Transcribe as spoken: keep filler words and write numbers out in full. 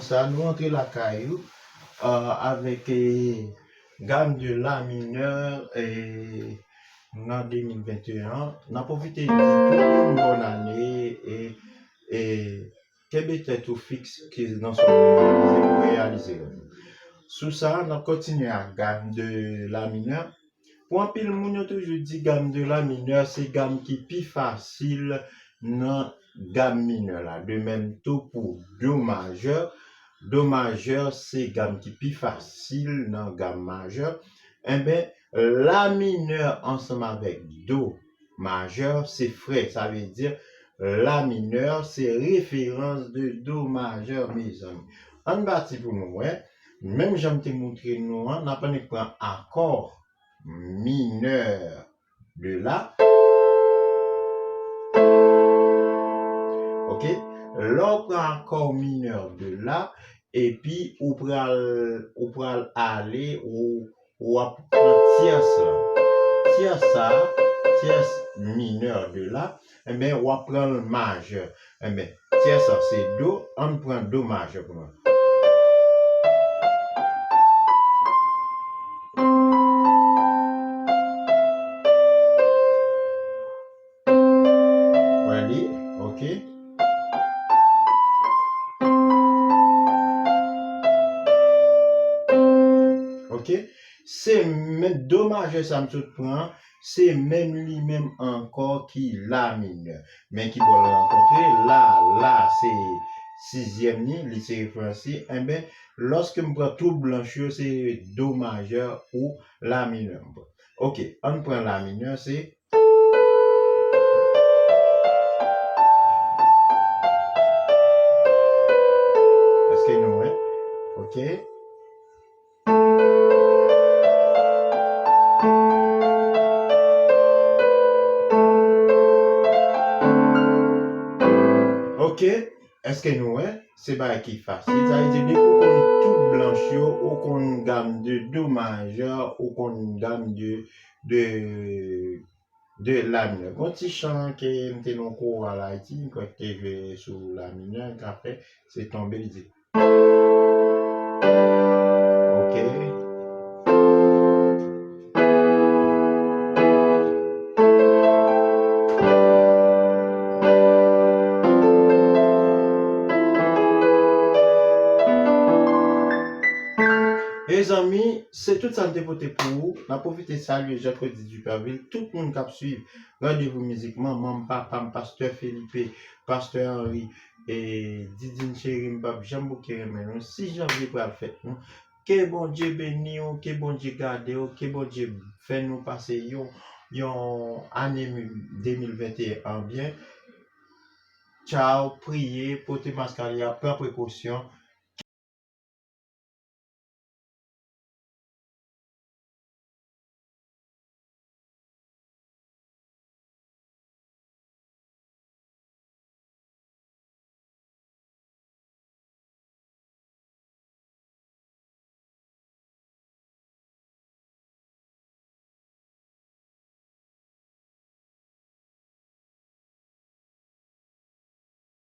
Sa, nou antre lakay ou, euh, avèk, eh, gam de la minè, eh, nan de mil venteyen an. N ap pwofite di tout moun bòn ane e, e kenbe tèt ou fiks ke nan sa w realize pou realize rèv ou. Sou sa, n ap kontinye ak gam de la minè. Pou anpil moun, yo toujou di gam de la minè se gam ki pi fasil nan gam minè la. De menm tou pou do majè. Do majè se gam ki pi fasil nan gam majè. Enben, la minè ansanm avèk do majè se frè. Sa vle di la minè se referans de do majè, mezanmi. Ann pati pou nou wè. Menm jan m te montre nou an, n ap annik pran akò minè de la. Ok? Lè w pran akò minè de la, epi ou pral, ou pral ale, ou, w ap pran tyès la. Tyès sa, tyès minè de la, enben, w ap pran l majè. Enben, tyès sa se do, ann pran do majè pou nou. Wè li, ok. Ok. Se men do majè sa m sot pran, se menm li menm ankò ki la minè. Men ki bò l rankontre, la, la se sizyèm ni, li se referans li. Enben, lòske m pran tout blanch yo, se do majè ou la minè m pran. Ok, ann pran la minè, se Èske nou wè? Ok. Ok. Èske nou wè? Se bagay ki fasil. Sa vle di, depi ou konn tout blanch yo, ou konn gam de do majè, ou konn gam de, de, de la minè. Gon ti chan ke m te nan koral Ayiti, m kwè k te jwe sou la minè, k ap fè, se tonbe, li di. Ok. Mezanmi, se tout sa n te pote pou ou. N ap pwofite salye Jean Claudy Duperville, tout moun k ap swiv Randevou Mizik, manman m, papa m, pastè Felipe, pastè Henry, e Didine cheri m, p ap janm bouke renmen nou. Sis janvye pral fèt nou. Ke Bondye beni w, ke Bondye gade w, ke Bondye fè nou pase yon, yon ane mi-, de mil venteyen an byen. Tchaw, priye, pote mask a, pran prekosyon.